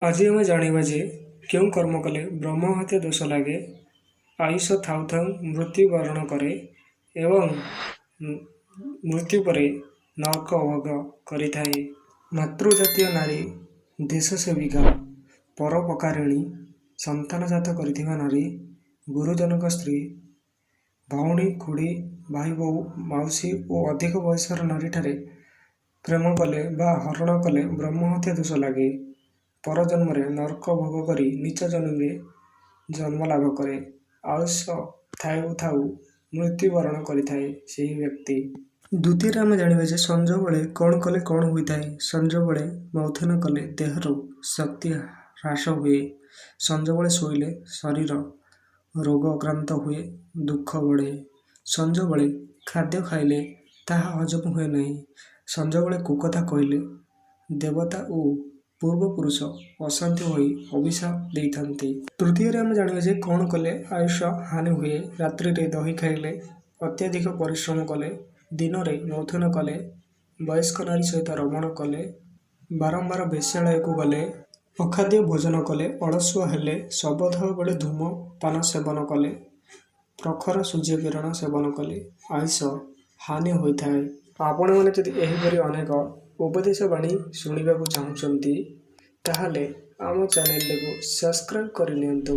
ଆଜି ଆମେ ଜାଣିବା ଯେ କେଉଁ କର୍ମ କଲେ ବ୍ରହ୍ମହତ୍ୟା ଦୋଷ ଲାଗେ, ଆୟୁଷ ଥାଉ ଥାଉ ମୃତ୍ୟୁବରଣ କରେ ଏବଂ ମୃତ୍ୟୁ ପରେ ନର୍କ ଭୋଗ କରିଥାଏ। ମାତୃଜାତୀୟ ନାରୀ, ଦେଶ ସେବିକା, ପରୋପକାରିଣୀ, ସନ୍ତାନଜାତ କରିଥିବା ନାରୀ, ଗୁରୁଜନଙ୍କ ସ୍ତ୍ରୀ, ଭଉଣୀ, ଖୁଡ଼ୀ, ଭାଇ ବୋହୂ, ମାଉସୀ ଓ ଅଧିକ ବୟସର ନାରୀଠାରେ ପ୍ରେମ କଲେ ବା ହରଣ କଲେ ବ୍ରହ୍ମହତ୍ୟା ଦୋଷ ଲାଗେ। ପରଜନ୍ମରେ ନର୍କ ଭୋଗ କରି ନୀଚ ଯୋନିରେ ଜନ୍ମ ଲାଭ କରେ। ଆୟୁଷ ଥାଉ ଥାଉ ମୃତ୍ୟୁବରଣ କରିଥାଏ ସେହି ବ୍ୟକ୍ତି। ଦ୍ୱିତୀୟରେ ଆମେ ଜାଣିବା ଯେ ସଞ୍ଜବେଳେ କ'ଣ କଲେ କ'ଣ ହୋଇଥାଏ। ସଞ୍ଜବେଳେ ମୈଥୁନ କଲେ ଦେହରୁ ଶକ୍ତି ହ୍ରାସ ହୁଏ। ସଞ୍ଜବେଳେ ଶୋଇଲେ ଶରୀର ରୋଗାକ୍ରାନ୍ତ ହୁଏ, ଦୁଃଖ ବଢ଼େ। ସଞ୍ଜବେଳେ ଖାଦ୍ୟ ଖାଇଲେ ତାହା ହଜମ ହୁଏ ନାହିଁ। ସଞ୍ଜବେଳେ କୁକଥା କହିଲେ ଦେବତା ଓ ପୂର୍ବପୁରୁଷ ଅଶାନ୍ତ ହୋଇ ଅଭିଶାପ ଦେଇଥାନ୍ତି। ତୃତୀୟରେ ଆମେ ଜାଣିବା ଯେ କ'ଣ କଲେ ଆୟୁଷ ହାନି ହୁଏ। ରାତ୍ରିରେ ଦହି ଖାଇଲେ, ଅତ୍ୟଧିକ ପରିଶ୍ରମ କଲେ, ଦିନରେ ମୈଥୁନ କଲେ, ବୟସ୍କ ନାରୀ ସହିତ ରମଣ କଲେ, ବାରମ୍ବାର ବେଶ୍ୟାଳୟକୁ ଗଲେ, ଅଖାଦ୍ୟ ଭୋଜନ କଲେ, ଅଳସୁଆ ହେଲେ, ଶବଦାହ ବେଳେ ଧୂମପାନ ସେବନ କଲେ, ପ୍ରଖର ସୂର୍ଯ୍ୟକିରଣ ସେବନ କଲେ ଆୟୁଷ ହାନି ହୋଇଥାଏ। ଆପଣମାନେ ଯଦି ଏହିପରି ଅନେକ ଉପଦେଶ ବାଣୀ ଶୁଣିବାକୁ ଚାହୁଁଛନ୍ତି, ତାହେଲେ ଆମ ଚ୍ୟାନେଲଟିକୁ ସବସ୍କ୍ରାଇବ୍ କରିନିଅନ୍ତୁ।